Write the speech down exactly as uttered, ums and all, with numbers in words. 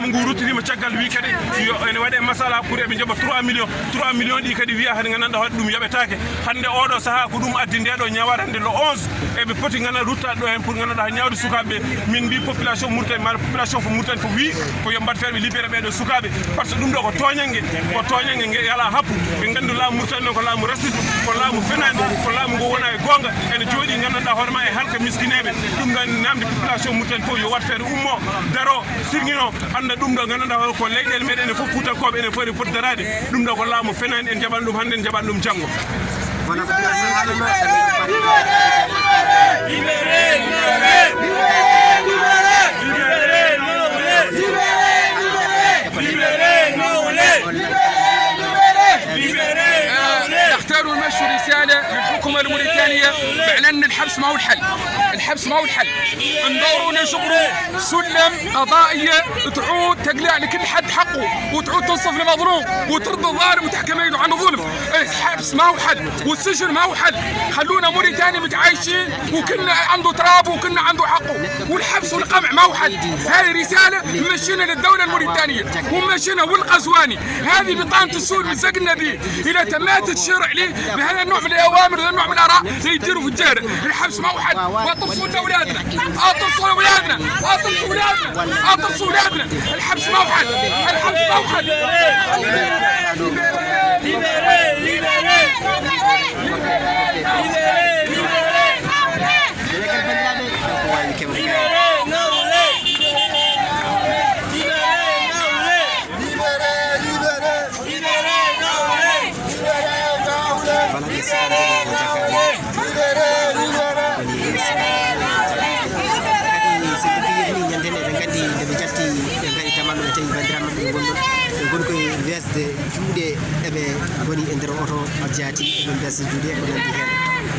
Ngu ruttitima caggal wi kadi yo ene waɗe masala pour eɓe njaɓa trois millions. Trois millions ɗi kadi wiya hade gandanɗa hoɗe ɗum yoɓetake. Hande oɗo saaha ko ɗum addi nde ɗo ñawata hande le onze. Eɓe poti gandanɗa ruttaɗo ɗo hen pour gandanɗa ñawde sukaɓe. Min mbi population Mauritanie, mara population fo Mauritanie fo wi ko yo mbaɗ feere ɓe libéré ɓeɗo sukaɓe. Par ce que ɗum ɗo ko toñange, ko toñange nge ala happu. Ɓe ngandu laamu Mauritanie noon ko laamu racisme, ko laamu fenande, ko laamu ngo wona e gonga. Ene jooɗi gandanɗa hoore ma e halka miskineɓe. Ɗum ɗon namde population Mauritanie fof yo wat feere ummo, daro, sirŋino, anda ɗum ɗo gandanɗa hoore ko leyɗele meɗen ene fof fuutankooɓe ene foti foti daraade. Ɗum ɗo ko laamu fenani, en jaɓan ɗum hannde, en jaɓan ɗum janngo. Voilà ko ɗum ɗo. نختار نمشي رسالة للحكومة الموريتانية بأن الحبس ما هو الحل. الحبس ما هو الحل. ندوروا نجبروا سلم قضائية تعود تقلع لكل حد حقه، وتعود تنصف المظلوم، وترضي الظالم وتحكم يده عن الظلم. الحبس ما هو حل، والسجن ما هو حل. خلونا موريتانيا متعايشين، وكلنا عنده تراب، وكلنا عنده حقه. والحبس والقمع ما هو حل. هاي رسالة مشينا للدولة الموريتانية، ومشينا والقزواني. هذه بطانة السود مزقنا به إلى تمات الشرع ليه بهذا النوع من الأوامر، هذا النوع من الآراء اللي يديروا في الجهة. الحبس ما هو حل. واطرسوا أولادنا، اطرسوا أولادنا، اطرسوا أولادنا، اطرسوا أولادنا. الحبس ما هو حل. الحبس ما هو حل. Libéré, libéré. Libéré, libéré. Libéré, libéré. Libéré, libéré. Voilà, ɓe sikkanɗo jaggaade. Libéré, libéré. Woni sikkanɗo jaggaade. Kadi, so ɗum fiyiri ni, ñande nde ɓe ngaddi, nde ɓe jalti, ɓe ngaɗi tamano, ɓe tawi banndiraaɓe maɓɓe ɓe ngonɗon. Ɓe ngoni koye weesde juuɗe, eɓe ngoni e nder oto jaati, eɓe mbesa juuɗe, ko nanndi heen.